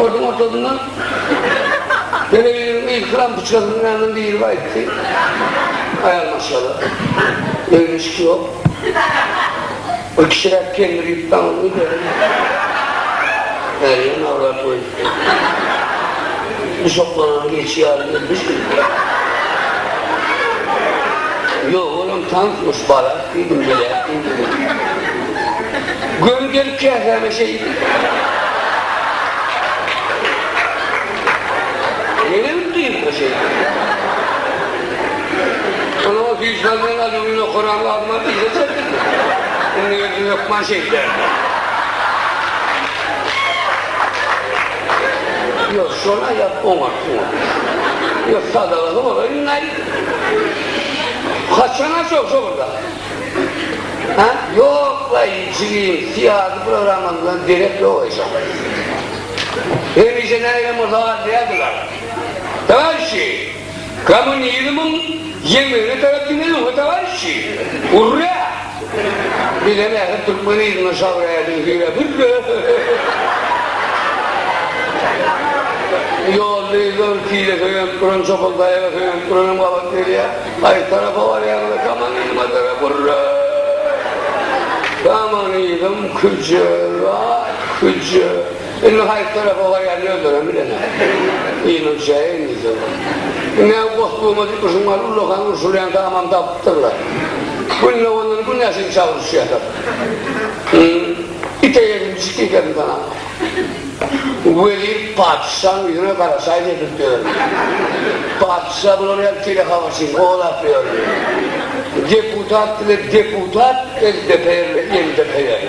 Oduň ortasyndan telewizoryň yzky lampoçkasynyň ýanyndan biri gaýtdy. Aýal maşgala. Egin-eşik ýok. Bir kiçiräk kendir ýüp daňylgy. Ärýän awlap goýupdy. Duşaklanan geçi ýaly geldi. Ýok, olam tansmyş, balak diýdim, beläk diýdim. Göni gelip käsäme şeýdi. Menem diýdim şeýdi. Onuň o süýşmezden alýumyny okaran wagtym yza çekdim. Indi özüm hökman şeýderdim. Ýok, şony aýap oňarsyň. Ýok, sadagasy bolaýyn-laý. Haçan açok şo bir zat? Hä? Ýok-laý, jigim, syýasy programmamyzdan derek ýok-aý şoň. Hemişe nähilem bolsa alýardylar. Towarişi, kommunizmiň ýeňmegine tarap diňe öňe towarişi! Urra! Bizem ähli türkmen yzyndan şabraýardyň süýräp, hürre! Ýolda yzda bir pile söýenip duran çopan taýaga söýenip duranam gabat gelýär. Haýsy tarapa barýaňyz-a, kommunizme tarap, hurra! Kommunizm küje, zat küje. Indi haýsy tarapa barýanyny özlerem bilenok. Yzyna düşäýeýin diýse. Indi gosduma diýip urşuň bar, ullakan urşulýan tamam tapypdyrlar. Günde ondan gün ýaşyn çagyrşýarlar. Ite ýerim, pişik ýekerim sana. Wezir patyşaň ýüzüne garaşaý edip ýördi. Patyşa bular ýaly telehabarçyny kowalap ýördi. Deputat bile deputat LDPR ile MDPR.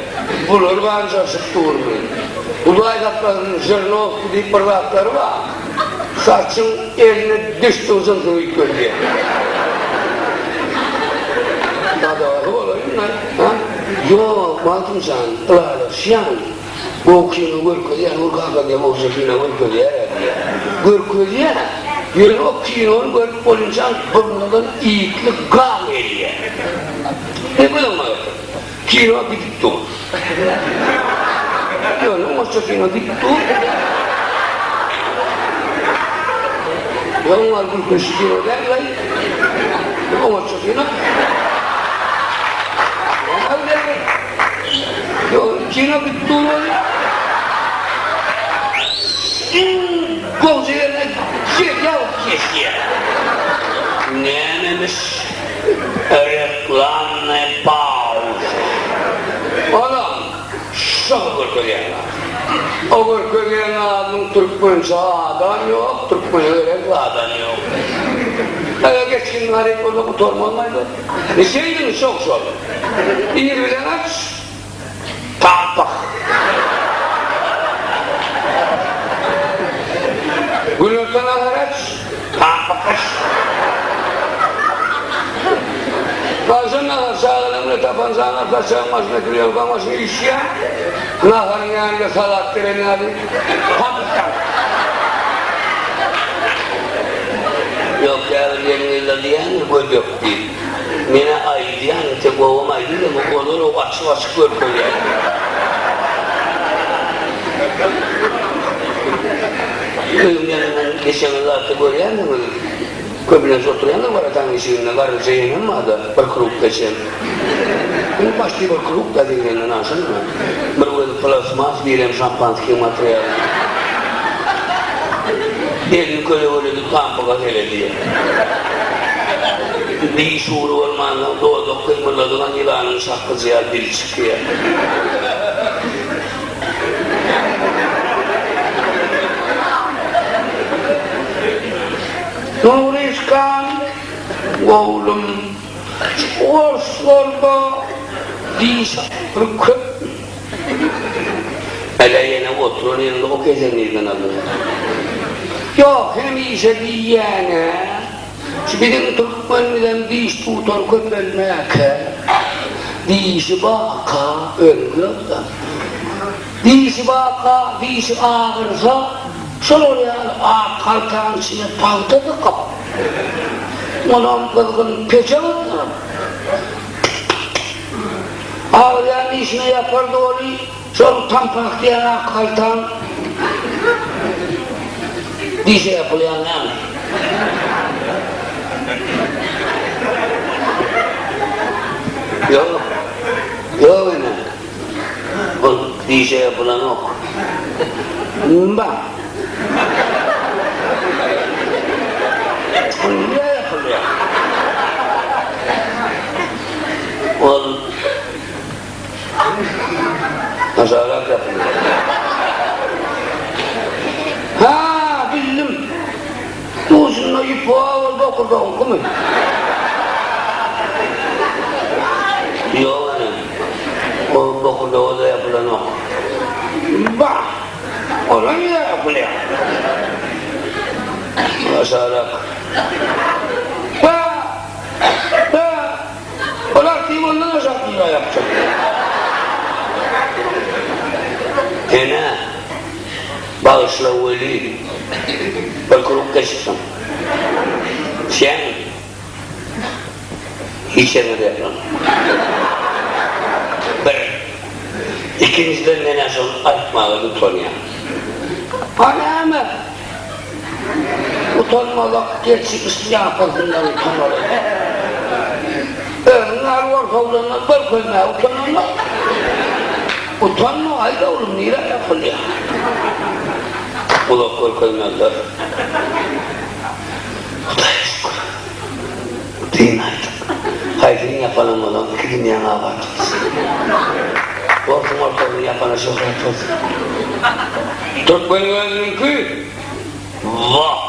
Bular ganjaşyp durmy. Hudaý saklasyn Žirnowskiý diýip bir zatlary bar. Saçyň eline düşdügi jynsyny üýtgedýär. Sadagasy bolaýyn-da, ha? Ýok, Magtym jan, ylalaşýan. Gowy kino görkezýär, Nur kaka diýýär, gowja kino görkezýär-ä diýýär. Görkezýär, ýöne o kinony görüp bolynçaň burnuňdan iýikli gan gelýär. Ne göz öňüňe getir. Kino gidip dur. Ýöne oňatja kino gidip dur. Ýoň gal gülkünçli kino däl-laý. Oňatja kino. Ýok, kino gidip dur ol. Iň gowja ýerine ýag kesýär. Nämemiş? Reklamnyý pauza. Olam şol görkezýän zat. O görkezýän zadyň türkmençe adam ýok, türkmene gerek zadam ýok. Eger geçgin garyp bolsa gutarmazmaýda. Niçeýdiň şok şol. Ir bilen aç, tappak. Günorta nahar aç, tappak aç. Agşam nahar çagalaň bilen tapançaňa saçagyň başyna klýonkaň başyna üýşýäň. Naharyň ýanynda salat beren ýaly tappak. Ýok, käbir gelin-gyzlar diýýändir gödek diýip. Menä aýdýan, entek gowam aýdyldymy, olar o açyk-açyk görkezýär. Öýüň ýanyndan geçeňiz zatda görýändiňiz, köplenç oturýandyr Garataň işiginde, garryja ýeňňem barda, bir krug geçen. Indi başly bir krug da diýlenden aşanmy? Bir gözi plastmas, birem şampanskiý materialy. Elini kölegeledip tampyga seredýär. Diş ugry bolmansoň dodak gymyrladygan ýylanyň şakgyjy ýaly dili çykýar. Nuryşkan, oglum, şu orslarda diş agyry köpmi? Hele ýene oturan ýerinde ok esen nirden aldyň? Ýok, hemişe diýýän-ä, şu biziň türkmenimizem diş tutar köpelmäkä, dişi barka ölmez-dä. Dişi barka, dişi agyrsa, şolar ýaly ak haltanyň içine pagta dykyp, onam gyzgyn peje batyryp, Agyrýan dişine ýapar doly, şol tampak diýen ak haltaň. Dişe ýapylýan näme? Ýok. Ýok ene. Ol dişe ýapylanok. Mba. Ol nirä ýapylýar? Ol Aşagrak ýapylýar. Ha, bildim. Ujunda ýüp bar ol bokurdagyňkymy? Ýok ene. O bokurdaga-da ýapylanok. Bah! Ola nirä ýapylýar? Aşagrak. Bah! Bah! Olar kim ondan aşak nirä ýapjak? Ene, bagyşla weli, bir kruk geçipsiň. Sen hiç ýeriňe-de ýapylanok. Bir. Ikinjiden men-ä şony aýtmaga utanýan. A näme? Utanmazak gerçi şlýapasyndan utanaly. Özüň ýaly bolsa oglanlar görkezmäge utananok. Utanma aýt oglum nirä ýapylýar. Uzak görkezmezler. Hudaýa şükür. Dynaydyk. Haýsyny ýapanam bolsaň iki dünýäň abat bolsun. Orsuň ortasyny ýapana şöhrat bolsun. Türkmeniň özüniňki Wah!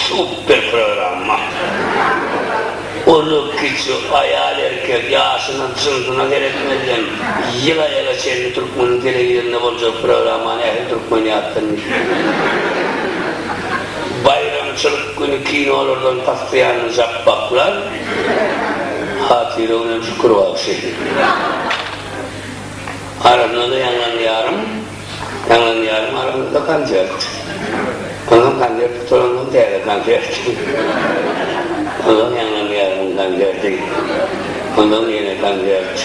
Super programma. Uly kiçi, aýal erkek, ýaşyna jynsyna seretmezden ýyl aýaga çenli türkmeniň telewizorynda boljak programmany ähli türkmen ýatdan bilýär. Baýramçylyk güni kinolardan pastyýanly japbaklar, Hatyra günem Şükür bagşy. Arasynda-da Ýaňlan ýarym, Ýaňlan ýarym arasynda-da konsert. Onsoň konsert gutaransoň täze konsert. Onsoň Ýaňlan ýarymyň konserti. Onsoň ýene konsert.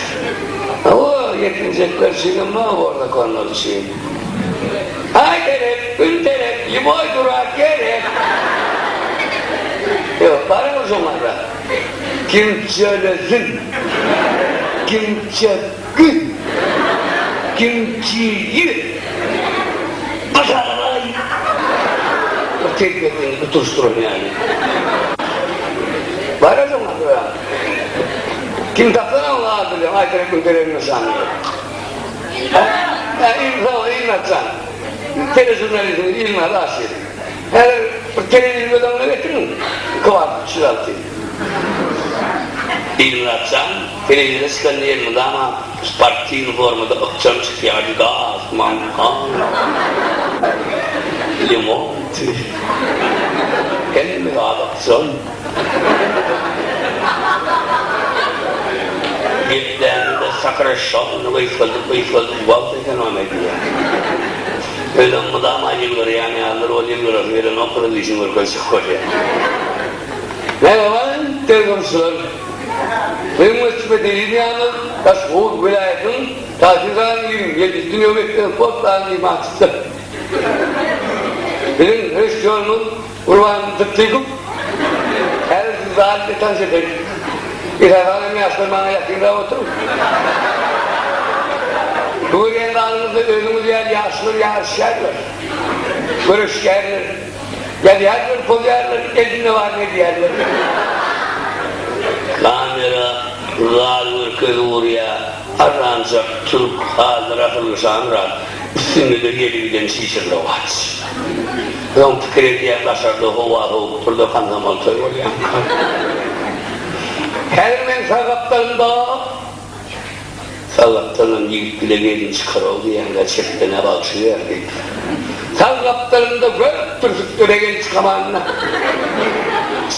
Hawa, ýetginjekler üçinem bar orda konlar üçin. Aý gerek, gün gerek, lýuboý durak gerek. Ýok, baryň şoňa-da. Kim çölesin, kim çekgi, kim çiýi. Başaraý. Bir tekmesini tutuşdyran ýaly. Bar-a şoňa-da. Kim tapsana oňa ady bilen, Aýterek gün teregiň nyşany. Hä, Ilmaz, Ilmazjan. Teležurnalistimiz Ilmaz Aşyr. Häzir bir telewizor göz öňüne getiriň. Kwartz 306. Ilmazjan telewizora çykanda elmydama sportiwnyý formada ykjam çykýar, Adidas, Montana, Limon, hemme zat ykjam. Geplände-de sakraşşagyny gysgaldyp-gysgaldyp wagt ekonom edýär. Özem mydama ýylgyrýan ýalydyr, ol ýylgyrasy gelenok, gyzyl dişini görkezjek bolýar. Mähriban telegoňşular! Biziň wezipedeliýamyz Daşhowuz welaýatynyň Taşyzan 27-nji dünýä mekdebi sport zalynyň myhmançysydyr. Biziň režissýorymyz Gurban Sytdykow häzir sizi zalda tanyş eder. Esasan hem ýaşlar maňa ýakynrak oturyň. Bu görýän zalyňyzda özüňiz ýaly ýaşlar ýaryşýarlar, göreşýärler, ýazýarlar, pozýarlar, elinde baryny edýärler. Kamera zal görkezip urýar, arzanjak türk hazyr asylgyşanrak, üstünde-de ýeli giden şişirlewaç. Soň pikir edýän daşarda howa sowukdyrda komsomol toý bolýanka. Häzir meň sag gapdalymda Sag gapdalyndan ýigit bile gelin çykarow diýýänkä çepden-ä bagşy geldi. Sag gapdalymda gök türsükde regen çykamanda.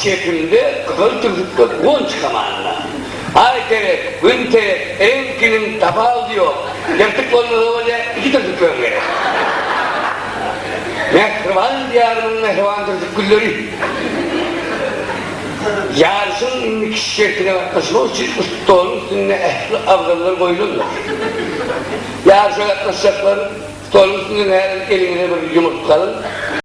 Çepimde gyzyl türsükde gon çykamanda. Aý terek, gün terek, reňkiniň tapawudy ýok. Ýyrtyk bolmasa bolýar, iki türsükligem gerek. Mähriban Diýarymyň mähriban türsük gülleri! Ýaryşyň indiki şertine gatnaşmak üçin stoluň üstünde ähli abzallar goýlandyr. Ýaryşa gatnaşjaklar. Stoluň üstünden häzir eliňize bir ýumurtga alyň.